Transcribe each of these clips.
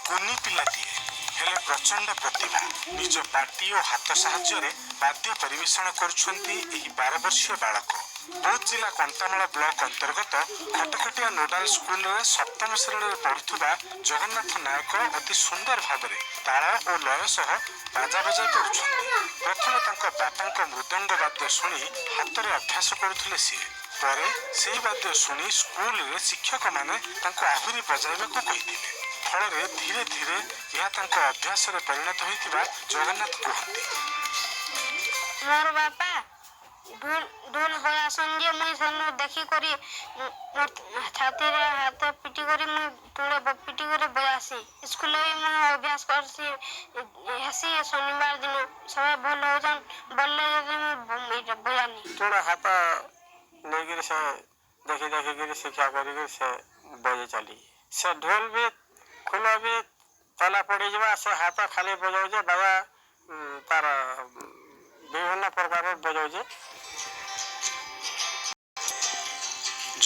କୁନି ପିଲାଟିଏ, ହେଲେ ପ୍ରଚଣ୍ଡ ପ୍ରତିଭା। ନିଜ ପାଟି ଓ ହାତ ସାହାଯ୍ୟରେ ବାଦ୍ୟ ପରିବେଷଣ କରୁଛନ୍ତି ଏହି 12 ବର୍ଷୀୟ ବାଳକ। ବୌଦ୍ଧ ଜିଲ୍ଲା କଣ୍ଟାମାଳ ବ୍ଲକ ଅନ୍ତର୍ଗତ ଖଟଖଟିଆ ନୋଡାଲ ସ୍କୁଲରେ ସପ୍ତମ ଶ୍ରେଣୀରେ ପଢୁଥିବା ଜଗନ୍ନାଥ ନାୟକ ଅତି ସୁନ୍ଦର ଭାବରେ ତାଳ ଓ ଲୟ ସହ ବାଜା ବଜାଇ ପାରୁଛନ୍ତି। ପ୍ରଥମେ ତାଙ୍କ ବାପାଙ୍କ ମୃଦଙ୍ଗ ବାଦ୍ୟ ଶୁଣି ହାତରେ ଅଭ୍ୟାସ କରୁଥିଲେ ସିଏ। ପରେ ସେହି ବାଦ୍ୟ ଶୁଣି ସ୍କୁଲରେ ଶିକ୍ଷକମାନେ ତାଙ୍କୁ ଆହୁରି ବଜାଇବାକୁ କହିଥିଲେ। ଫଳରେ ଧୀରେ ଧୀରେ ଏହା ତାଙ୍କ ଅଭ୍ୟାସରେ ପରିଣତ ହୋଇଥିବା ଜଗନ୍ନାଥ କୁହନ୍ତି। ମୋର ବାପା ଢୋଲ ଢୋଲ ବଜାସନ୍ ଯେ ମୁଇଁ ସେନୁ ଦେଖିକରି ମୋର୍ ଛାତିରେ ହାତ ପିଟି କରି ମୁଇଁ ତୁଳେ ପିଟି କରି ବଜାସି। ସ୍କୁଲରେ ବି ମୁଇଁ ଅଭ୍ୟାସ କରସି ହେସି। ଶନିବାର ଦିନ ସବାଇ ଭଲ ହଉଛନ୍ ବଲଲେ ଯଦି ମୁଇଁ ଏଇଟା ବଜାନି। ତୁଣ ହାତ ନେଇକିରି ସେ ଦେଖି ଦେଖିକିରି ଶିକ୍ଷା କରିକିରି ସେ ବଜେଇ ଚାଲି। ସେ ଢୋଲ ବି ଖୁଲ ବି ତଲା ପଡ଼ିଯିବା, ସେ ହାତ ଖାଲି ବଜାଉଛେ। ବାବା ତାର ବିଭିନ୍ନ ପ୍ରକାର ବଜାଉଛେ।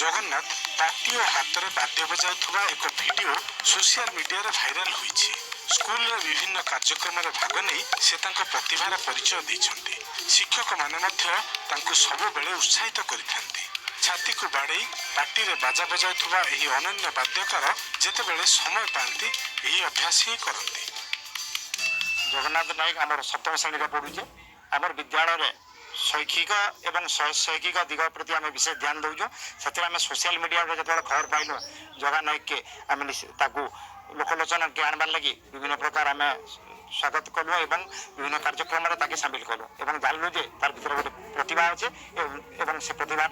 ଜଗନ୍ନାଥ ପାଟି ଓ ହାତରେ ବାଦ୍ୟ ବଜାଉଥିବା ଏକ ଭିଡିଓ ସୋସିଆଲ ମିଡିଆରେ ଭାଇରାଲ ହୋଇଛି। ସ୍କୁଲରେ ବିଭିନ୍ନ କାର୍ଯ୍ୟକ୍ରମରେ ଭାଗ ନେଇ ସେ ତାଙ୍କ ପ୍ରତିଭାର ପରିଚୟ ଦେଇଛନ୍ତି। ଶିକ୍ଷକମାନେ ମଧ୍ୟ ତାଙ୍କୁ ସବୁବେଳେ ଉତ୍ସାହିତ କରିଥାନ୍ତି। ଛାତିକୁ ବାଡ଼େଇ ପାଟିରେ ବାଜା ବଜାଉଥିବା ଏହି ଅନନ୍ୟ ବାଦ୍ୟକାର ଯେତେବେଳେ ସମୟ ପାଆନ୍ତି, ଏହି ଅଭ୍ୟାସ ହିଁ କରନ୍ତି। ଜଗନ୍ନାଥ ନାୟକ ଆମର ସପ୍ତମ ଶ୍ରେଣୀରେ ପଢୁଛେ। ଆମର ବିଦ୍ୟାଳୟରେ ଶୈକ୍ଷିକ ଏବଂ ଶୈକ୍ଷିକ ଦିଗ ପ୍ରତି ଆମେ ବିଶେଷ ଧ୍ୟାନ ଦେଉଛୁ। ସେଥିରେ ଆମେ ସୋସିଆଲ ମିଡ଼ିଆରେ ଯେତେବେଳେ ଖବର ପାଇଲୁ, ଜଗା ନାୟକକେ ଆମେ ତାକୁ ଲୋକଲୋଚନକେ ଆଣବାର୍ ଲାଗି ବିଭିନ୍ନ ପ୍ରକାର ଆମେ ସ୍ୱାଗତ କଲୁ ଏବଂ ବିଭିନ୍ନ କାର୍ଯ୍ୟକ୍ରମରେ ତାକେ ସାମିଲ କଲୁ ଏବଂ ଜାଣିଲୁ ଯେ ତାର ଭିତରେ ଗୋଟେ ପ୍ରତିଭା ଅଛି ଏବଂ ସେ ପ୍ରତିଭାଟା